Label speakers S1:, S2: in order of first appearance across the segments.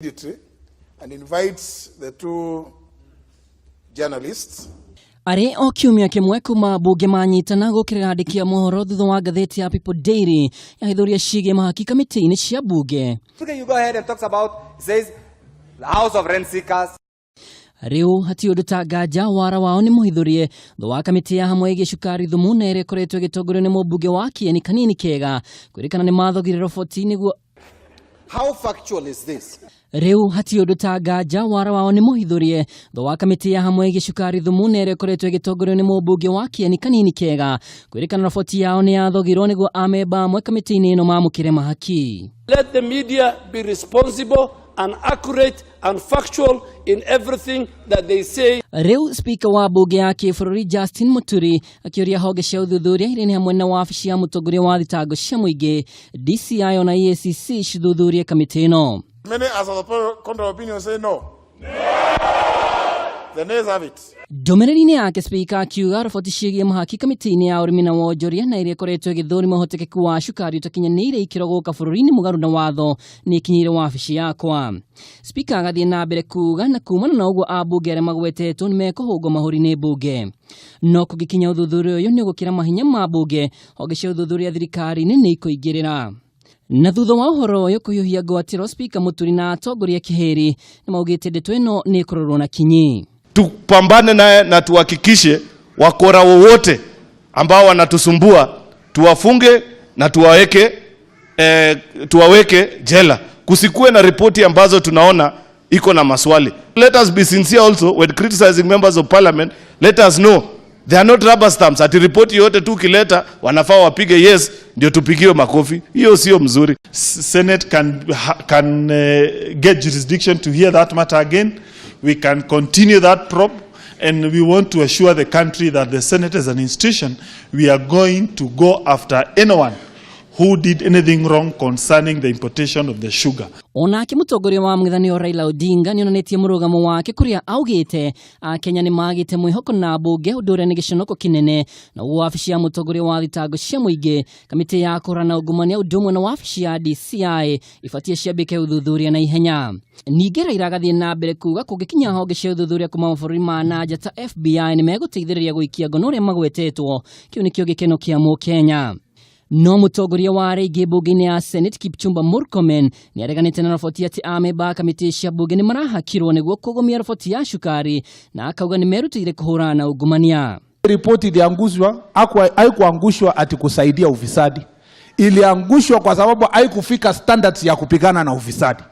S1: Immediately and invites the two journalists.
S2: Arĩ o kiumia kĩmwe kuma mbunge manyitana gũkĩrĩra andĩki a mohoro thutha wa ngathĩti ya People Daily yahithũria ciĩgiĩ mahaki kamĩtĩ-inĩ cia mbunge.
S3: You go ahead and talks about, says, the House of Rent Seekers.
S2: Rĩu hatirĩ ũndũ ta nganja wara wao nĩ mũhithũrie thutha wa kamĩtĩ ya hamwe ĩgiĩ cukari, thumu na ĩrĩa ĩkoretwo ĩgĩtongorio nĩ mũmbunge wa Kieni Kanini Kega kwĩrĩkana nĩ mathogire roboti nĩguo.
S3: How factual is this?
S2: Rĩu hatirĩ ũndũ ta nganja wara wao nĩ mũhithũrie thutha wa kamĩtĩ ya hamwe ĩgiĩ cukari, thumu na ĩrĩa ĩkoretwo ĩgĩtongorio nĩ mũmbunge wa Kieni Kanini Kega kwĩrĩkana roboti yao nĩ yathogirwo nĩguo amemba amwe kamĩtĩ-inĩ ĩno mamũkĩre mahaki.
S4: Let the media be responsible and accurate and factual in everything that they say.
S2: Rĩu spika wa mbunge ya kĩbũrũri Justin Muturi akĩũria honge cia ũthuthuria iria nĩ hamwe na wabici ya mũtongoria wa thitango cia mũingĩ, DCI ona EACC cithuthurie kamĩtĩ ĩno.
S1: Many as of the contrary opinion say no. The nays have it.
S2: Ndũmĩrĩri-inĩ yake spika akiuga roboti ciĩgiĩ mahaki kamĩtĩ-inĩ ya ũrĩmi na wonjoria na ĩrĩa ĩkoretwo ĩgĩthũrima ũhotekeku wa cukari ũtakinyanĩire ikĩro gũka bũrũri-inĩ mũgarũ na watho nĩ ikinyĩire wabici yakwa. Spika agathiĩ na mbere kuga na kumana na ũguo ambunge arĩa magwetetwo nĩ mekũhũngwo mahũri nĩ mbunge, no kũngĩkinya ũthuthuria ũyũ nĩ ũgũkĩra mahinya ma mbunge, honge cia ũthuthuria thirikari-inĩ nĩ ikũingĩrĩra. Na thutha wa ũhoro ũyũ kũhiũhia ngwatĩro, spika Mũturi na atongoria kĩhĩri nĩ maugĩte ndeto ĩno nĩ ĩkũrorwo na kinyi.
S5: Tupambane naye na tuhakikishe wakora wowote ambao wanatusumbua tuwafunge na tuwaweke jela. Kusikuwe na ripoti ambazo tunaona iko na maswali. Let us be sincere also when criticizing members of parliament. Let us know they are not rubber stamps. Ati ripoti yote tu ukileta wanafaa wapige yes ndio tupigiwe makofi. Hiyo sio mzuri.
S6: Senate can get jurisdiction to hear that matter again. We can continue that probe, and we want to assure the country that the Senate as an institution, we are going to go after anyone who did anything wrong concerning the importation of the sugar.
S2: Onake mũtongoria wa mũng'ethanĩro Raila Odinga nĩonanĩtie mũrũgamo wake kũrĩa augĩte akenya nĩ magĩte mwĩhoko na mbunge, ũndũ ũrĩa nĩ gĩconoko kĩnene, na ũguo wabici ya mũtongoria wa thitango cia mũingĩ, kamĩtĩ ya kũhũrana na ungumania ũndũ ũmwe na wabici ya DCI ibatiĩ ciambĩke ũthuthuria na ihenya. Ningĩ Raila agathiĩ na mbere kuga kũngĩkinya honge cia ũthuthuria kuma mabũrũri ma na nja ta FBI nĩ megũteithĩrĩria gũikia ngono ũrĩa magwetetwo, kĩu nĩkĩo gĩkeno kĩa mũkenya. No mũtongoria wa arĩa aingĩ mbunge-inĩ ya Senate Kipchumba Murkomen nĩ areganĩte na roboti atĩ amemba a kamĩtĩ cia mbunge nĩ marahakirwo nĩguo kũgũmia roboti ya cukari, na akauga nĩ merutĩire kũhũrana na ungumania.
S7: Ripoti iliangushwa, haikuangushwa ati kusaidia ufisadi, iliangushwa kwa sababu haikufika standards ya kupigana na ufisadi.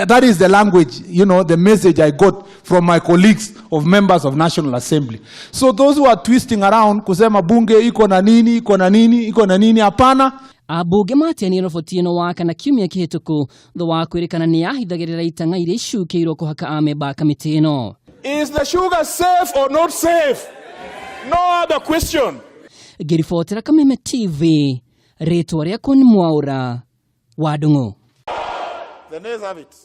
S7: That is the language, the message I got from my colleagues of members of National Assembly. So those who are twisting around kusema bunge iko na nini, iko na nini, iko na nini, hapana.
S2: Ambunge mateanie roboti ĩno wakana kiumia kĩhĩtũku thutha wa kwĩrĩkana nĩ yahithagĩrĩra itang'a iria icukĩirwo kũhaka amemba a kamĩtĩ ĩno.
S8: Is the sugar safe or not safe? No other question.
S2: Ngĩribotera Kameme TV, rĩtwa rĩakwa nĩ Mwaũra wa Ndung'u.
S1: The nays have it.